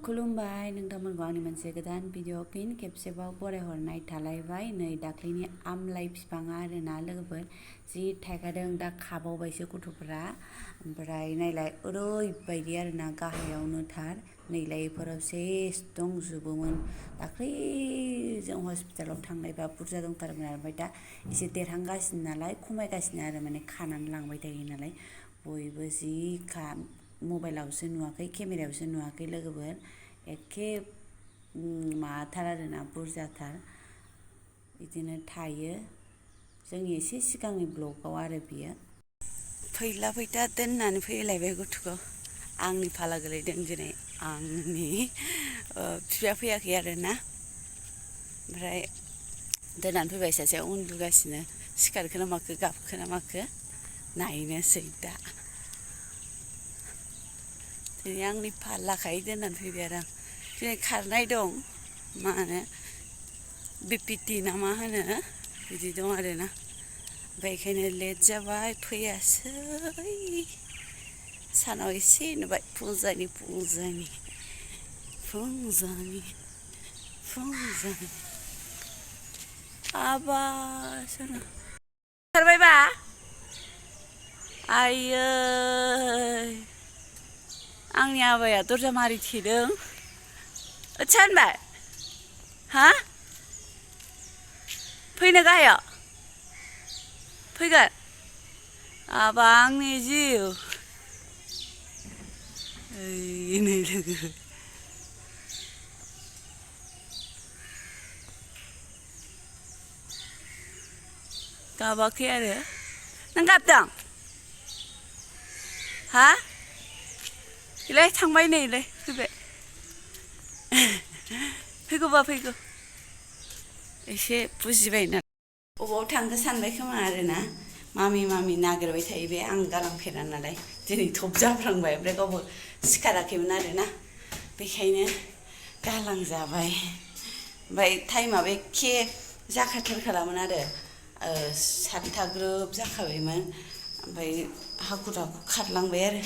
खुलुमबाय नोंथांमोनखौ आंनि मोनसे गोदान भिडिअ फिन खेबसेबाव बरायहरनाय थालायबाय। नै दाख्लैनि आमलाइ बिफाङा आरोना लोगोफोर जि थायखादों, दा खाबावबायसो गथ'फोरा। ओमफ्राय नायलाय ओरैबायदि आरोना गाहायावनो थार, नैलाय इफोराव सेस दंजोबोमोन। दाख्लै जों हस्पिटालाव थांनायबा बुरजा दंथारोमोन आरो ओमफ्राय दा एसे देरहांगासिनो नालाय खमायगासिनो आरो माने खानानै लांबाय थायो नालाय बयबो जि मबाइलावसो नुवाखै, केमेरायावसो नुवाखै लोगोफोर, एखे माथार आरोना बुरजाथार बिदिनो थायो। जोंनि एसे सिगांनि ब्लगाव आरो बियो। फैला फैथा दोननानै फैलायबाय गथ'खौ। आंनि फाला गोलैदों दिनै, आंनि बिफाया फैयाखै आरोना। ओमफ्राय दोननानै फैबाय, सासेया उन्दुगासिनो, सिखारखोना माखो गाबखोना माखो नायनोसै दा। दिनै आंनि फाल्लाखाय दोननानै फैबाय आरो आं। दिनै खारनाय दं, मा होनो बिपिटि ना मा होनो बिदि दं आरोना। ओमफ्राय बेखायनो लेट जाबाय, फैयासै। सानाव एसे नुबाय, फुंजानि आबा साना खारबायबा आयै, आंनि आबाया दरजा मारि थेदों। आदसा होनबाय हा फैनो गाहायाव फैगोन आबा आंनि जिउ। नै लोगो गाबाखै आरो नों गाबदों हा? इलाय थांबाय, नैलाय फैबाय। फैगौबा फैगौ, एसे बुजिबाय ना। अबाव थांखो सानबाय खोमा आरोना, मामि नागिरबाय थायो बे, आं गालांफेरा नालाय। दिनै थब जाफ्लांबाय, ओमफ्राय गावबो सिखाराखैमोन आरोना, बेखायनो गालांजाबाय। ओमफ्राय टाइमाबो एखे जाखाथारखालामोन आरो 7था ग्रोब जाखाबायमोन। ओमफ्राय हाखु दाखु खारलांबाय आरो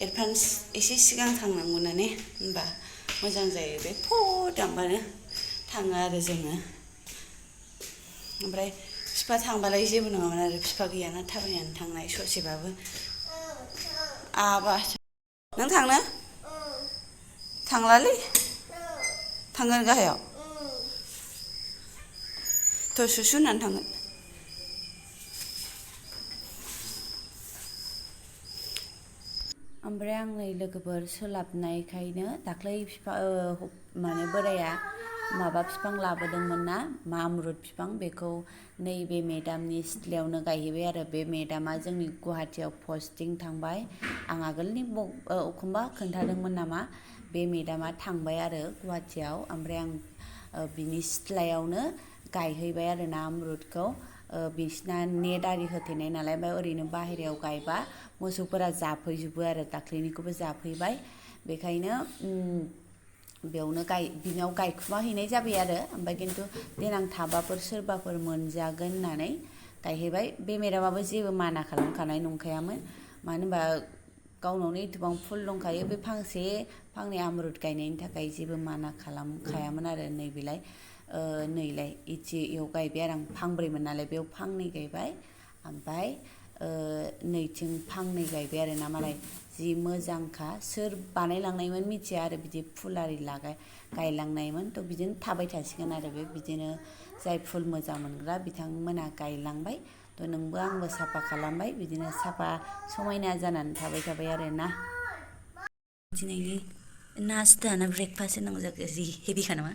एडभान्स एसे सिगां थांनांगौना ने, होनबा मोजां जायो। बे दामबानो थाङो आरो जोङो। ओमफ्राय बिफा थांबालाय जेबो नङामोन आरो, बिफा गैयाना थाबायनानै थांनाय ससेबाबो। आबा नों थांनो थांलालै, थांगोन गाहायाव सुसु होननानै थांगोन। ओमफ्राय आं नै लोगोफोर सोलाबनायखायनो दाख्लै माने बोराया माबा बिफां लाबोदोंमोन ना, आमरुद बिफां, बेखौ नैबे मेदामनि सिथ्लायावनो गायहैबाय आरो। बे मेदामा जोंनि गुवाहाटियाव पस्टिं थांबाय। आं आगोलनि एखमबा खोन्थादोंमोन नामा, बे मेदामा थांबाय आरो गुवाहाटियाव। ओमफ्राय आं बिनि सिथ्लायावनो गायहैबाय आरोना आमरुदखौ। बिसिना नेट आरि होथेनाय नालाय, ओमफ्राय ओरैनो बाहेरायाव गायबा मोसौफोरा जाफैजोबो आरो, दाख्लैनिखौबो जाफैबाय। बेखायनो बिनाव गायखुमा हैनाय जाबाय आरो। ओमफ्राय खिन्थु देनां थाबाफोर सोरबाफोर मोनजागोन होननानै गायहैबाय। बे मेदामाबो जेबो माना खालामखानाय नंखायामोन, मानो होनबा गावनावनो एथबां फुल दंखायो। बे फांनै आमरुद गायनायनि थाखाय जेबो माना खालामखायामोन आरो। नैलाय इयाव गायबाय आरो आं, फांब्रैमोन नालाय, बेयाव फांनै गायबाय। ओमफ्राय नैथिं फांनै गायबाय आरो ना। मालाय जि मोजांखा, सोर बानायलांनायमोन मिथिया आरो, बिदि फुल आरि गायलांनायमोन। थ' बिदिनो थाबाय थासिगोन आरो, बिदिनो जाय फुल मोजां मोनग्रा बिथांमोना गायलांबाय। थ' नोंबो आंबो साफा खालामबाय, बिदिनो साफा समायना जानानै थाबाय आरो ना। दिनैनि नास्ताना ब्रेकफास्ट होनांगौ जाखो, जि हेभिखा नामा?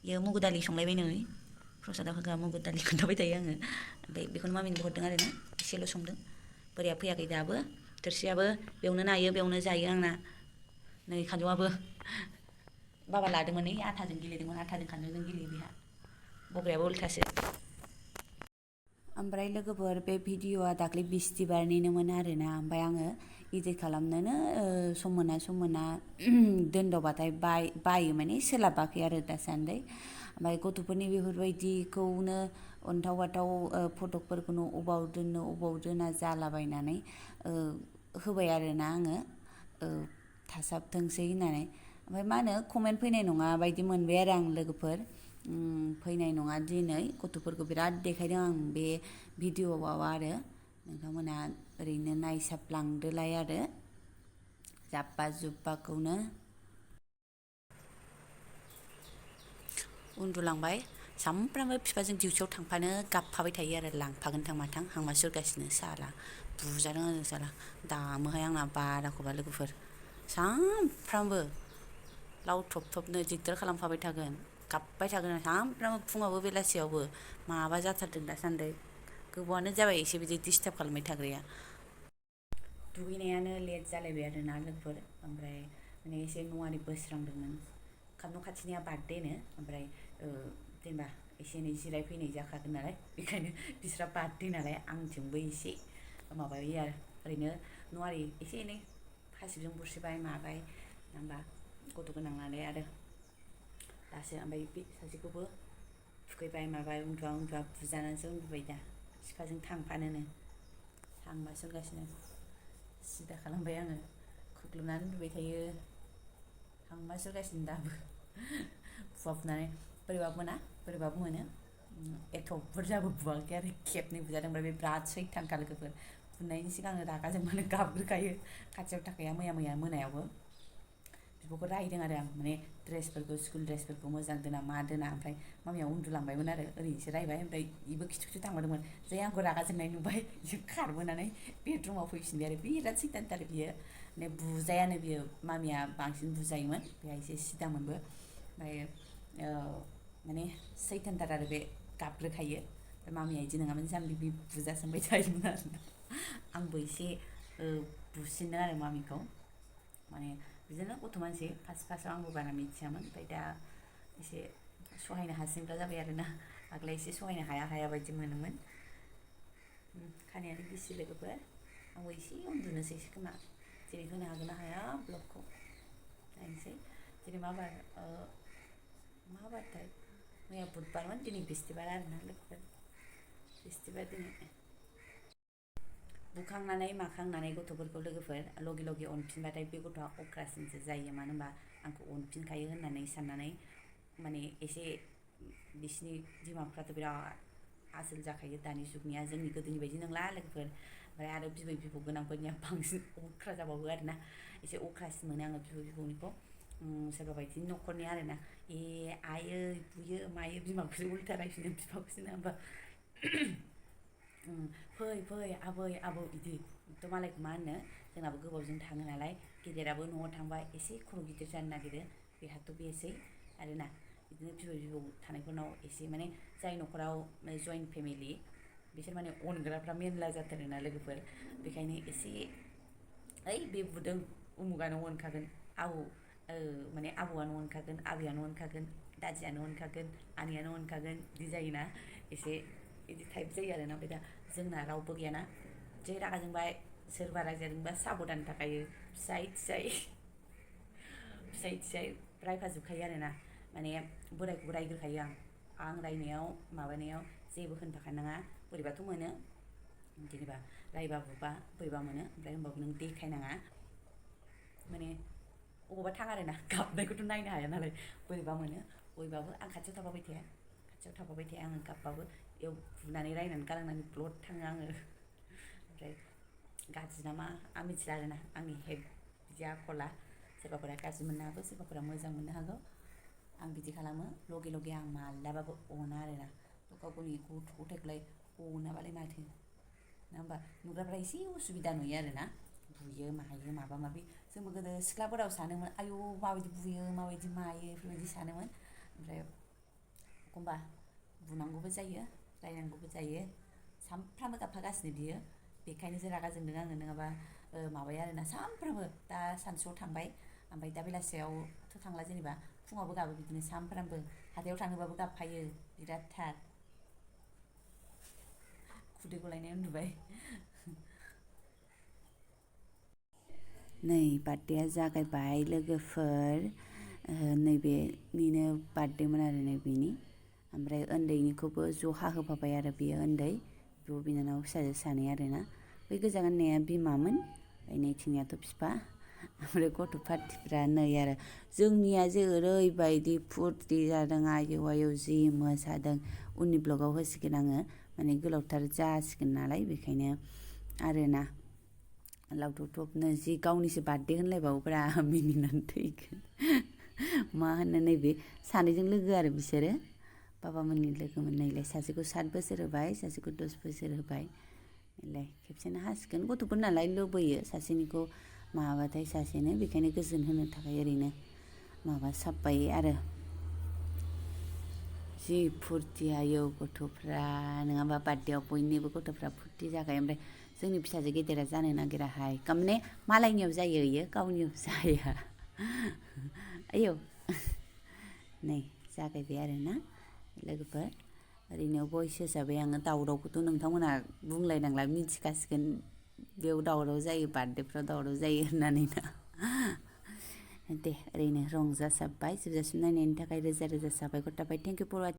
बेयो मुगु दालि संलायबाय नै, प्रसादाव होग्रा मुगु दालि खोन्थाबाय थायो आङो। ओमफ्राय बेखौनो मामिनोबो हरदों आरो ना, एसेल' संदों। बोराया फैयाखै दाबो, थोरसियाबो बेयावनो नायो बेयावनो जायो आंना। नै खानजङाबो बाबा लादोंमोन, नै आथाजों गेलेदोंमोन, आथाजों खानजंजों गेलेयो बेहा। बग्रायाबो उल्थासो। ओमफ्राय लोगोफोर, बे भिडिअ'आ दाख्लै बिस्थिबारनिनोमोन आरोना। ओमफ्राय आङो इदिट खालामनोनो सम मोना दोनदावबाथाय बायो, माने सोलाबाखै आरो दासान्दि। ओमफ्राय गथ'फोरनि बेफोरबायदिखौनो अन्थाव बाथाव फटकफोरखौनो अबाव दोना जालाबायनानै होबाय आरोना आङो, थासाबथोंसै होननानै। ओमफ्राय मा होनो कमेन्ट फैनाय नङा बायदि मोनबाय आरो आं लोगोफोर फैनाय नङा दिनै गथ'फोरखौ बिराद देखायदों आं बे भिडिअ'आव आरो नोंथांमोना ओरैनो नायसाबलांदोलाय आरो जाब्बा जुब्बाखौनो उन्दुलांबाय सामफ्रामबो बिफाजों डिउटियाव थांफानो गाबफाबाय थायो आरो लांफागोन थां माथां हांमा सुरगासिनो साला बुजादों आरो साला दामोहाय आंना बाराखौबा लोगोफोर सामफ्रामबो लावथब थबनो दिगदार खालामफाबाय थागोन गाबबाय थागोन सामफ्रामबो फुङावबो बेलासियावबो माबा जाथारदों दासान्दै गोबावानो जाबाय एसे बिदि डिस्टार्ब खालामबाय थाग्राया दुगैनायानो लेट जालायबाय आरोना लोगोफोर ओमफ्राय माने एसे नवारि बोस्रांदोंमोन न' खाथिनिया बार्थडेनो ओमफ्राय जेनेबा एसे एनै जिरायफैनाय जाखागोन नालाय बेखायनो बिस्रा बार्थडे नालाय आंथिंबो एसे माबायो आरो ओरैनो नवारि एसे एनै हासिबजों बुस्रिबाय माबाय होमबा गथ' गोनां नालाय आरो दासो ओमफ्राय बे सासेखौबो थुखैबाय माबाय उन्दुआ बुजानानैसो उन्दुबाय दा बिफाजों थांफानोनो हांमा सोरगासिनो सिदा खालामबाय आङो खुग्लुबनानै उन्दुबाय थायो हांमा सोरगासिनो दाबो बुहाबनानै बोरैबाबो मोनो एथ' बुरजाबो बुवाखै आरो खेबनै बुजादों ओमफ्राय बे बिराद सैथानखा लोगोफोर बुनायनि सिगांनो रागा जोंबानो गाबग्रोखायो खाथियाव थाखाया मैया मोनायावबो बिब'खौ रायदों आरो आं माने ड्रेसफोरखौ स्कुल ड्रेसफोरखौ मोजां दोना मा दोना ओमफ्राय मामिया उन्दुलांबायमोन आरो ओरैनोसो रायबाय ओमफ्राय बेबो खिथु थांबादोंमोन जै आंखौ रागा जोंनाय नुबाय बियो खारबोनानै बेडरुमाव फैफिनबाय आरो बिराद सैथानथार बियो माने बुजायानो बियो मामिया बांसिन बुजायोमोन बेहा एसे सिदामोनबो ओमफ्राय माने सैथानथार आरो बे गाबग्रोखायो ओमफ्राय मामिया बिदि नङामोन जाम्बि बे बुजासोमबाय थायोमोन आरो आंबो एसे बुसिनदों आरो मामिखौ माने बिदिनो गथ' मानसि फार्स्टआव आंबो बारा मिथियामोन ओमफ्राय दा एसे सहायनो हासिनग्रा जाबाय आरोना आगोलाव एसे सहायनो हाया बायदि मोनोमोन खानायानो गिसि लोगोफोर आंबो एसे उन्दुनोसैसो खोमा दिनै होनो हागोन ना हाया ब्लगखौ नायनोसै दिनै मा बारथाय मैया बुधबारमोन दिनै बिस्थिबार आरोना लोगोफोर बिस्थिबार दिनै बुखांनानै माखांनानै गथ'फोरखौ लोगोफोर लगे अनफिनबाथाय बे गथ'आ अख्रासिनसो जायो मानो होनबा आंखौ अनफिनखायो होननानै साननानै माने एसे बिसिनि बिमाफ्राथ' बिराद आसोल जाखायो दानि जुगनिया जोंनि गोदोनि बायदि नंला लोगोफोर ओमफ्राय आरो बिबै बिबौ गोनांफोरनिया बांसिन अख्रा जाबावो आरोना एसे अख्रासिन मोनो आङो बिबै बिबौनिखौ सोरबा बायदि न'खरनि आरोना आयै बुयो मायो बिमाखौसो उल्था रायफिनो बिफाखौसो नङा होमबा फै आबै बिदि थ' मालायखौ मा होनो जोंनाबो गोबावजों थाङो नालाय गेदेराबो न'आव थांबा एसे खर' गिदिर जानो नागिरो बेहाथ' बेसै आरोना बिदिनो बिबै बिबौ थानायफोरनाव एसे माने जाय न'खराव जइन्ट फेमिलि बिसोर माने अनग्राफ्रा मेरला जाथारोना लोगोफोर बेखायनो एसे ओइ बे बुदों उमुगानो अनखागोन माने आबौआनो अनखागोन आबैयानो अनखागोन दादियानो अनखागोन आनैयानो अनखागोन बिदि जायोना एसे बिदि टाइप जायो आरोना ओमफ्राय दा जोंना रावबो गैयाना जै रागा जोंबाय सोरबा रायजादोंबा साबधान थाखायो फिसाय रायफाजोबखायो आरोना माने बोरायखौबो रायग्रोखायो आं रायनायाव माबानायाव जेबो होनफाखानाङा बोरैबाथ' मोनो जेनेबा रायबा बुबा बोरैबा मोनो ओमफ्राय होनबाबो नों देखायनाङा माने अबावबा थाङा आरोना गाबनायखौथ' नायनो हाया नालाय बोरैबा मोनो बयबाबो आं खाथियाव थाफाबाय थाया आङो गाबबाबो बेयाव बुनानै रायनानै गालांनानै ब्लड थाङो आङो ओमफ्राय गाज्रि नामा आं मिथिला आरोना आंनि बिदि आखला सोरबाफोरा गाज्रि मोननो हागौ सोरबाफोरा मोजां मोननो हागौ आं बिदि खालामो लगे आं मालाबाबो अना आरोना गाव गावनि गथ' गथायखौलाय अनाबालाय माथो नङा होमबा नुग्राफ्रा एसे उसुबिदा नुयो आरोना बुयो मायो माबा माबि जोंबो गोदो सिख्लाफोराव सानोमोन आयौ माबायदि बुयो माबायदि मायो बेफोरबायदि सानोमोन ओमफ्राय एखमबा बुनांगौबो जायो रायनांगौबो जायो सामफ्रामबो गाबफागासिनो बियो बेखायनोसो रागा जोंदों आङो नङाबा माबाया आरोना सामफ्रामबो दा सानसुआव थांबाय ओमफ्राय दा बेलासियावथ' थांला जेनेबा फुङावबो गाबो बिदिनो सामफ्रामबो हाथायाव थाङोबाबो गाबफायो बिरादथार खुदै गलायनाय उन्दुबाय नै बार्थडेआ जागायबाय लोगोफोर नैबेनिनो बार्थडेमोन आरो नैबेनि ओमफ्राय उन्दैनिखौबो ज' हाहोफाबाय आरो बेयो उन्दै बिब' बिनानाव फिसाजो सानै आरोना बै गोजा गाननाया बिमामोन ओमफ्राय नैथिंनियाथ' बिफा ओमफ्राय गथ' पार्टिफ्रा नै आरो जोंनिया जे ओरैबायदि फुरथि जादों आयौ आयौ जि मोसादों उननि ब्लगाव होसिगोन आङो माने गोलावथार जासिगोन नालाय बेखायनो आरोना लावथब थबनो जि गावनिसो बार्थडे होनलायबावोब्रा मिनिनानै थैगोन मा होनो नैबे सानैजों लोगो आरो बिसोरो बाबामोननि लोगोमोन नैलाय सासेखौ 7 बोसोर होबाय सासेखौ 10 बोसोर होबाय नैलाय खेबसेनो हासिगोन गथ'फोर नालाय लुबैयो सासेनिखौ माबाबाथाय सासेनो बेखायनो गोजोन होनो थाखाय ओरैनो माबा साबबाय आरो जि फुरथि आयौ गथ'फ्रा नङाबा बार्थडेआव बयनिबो गथ'फ्रा फुरथि जाखायो ओमफ्राय जोंनि फिसाजो गेदेरा जानो नागिराहाय माने मालायनियाव जायो इयो गावनियाव जाया आयौ नै जागायबाय आरोना लोगोफोर ओरैनो भइस होजाबाय आङो दावरावखौथ' नोंथांमोनहा बुंलायनांला मिथिखासिगोन बेयाव दावराव जायो बार्थडेफ्राव दावराव जायो होननानै ना दे ओरैनो रंजासाबबाय जोबजासिम नायनायनि थाखाय रोजा रोजा साबायखर थाबाय थेंक इउ फर वाचिं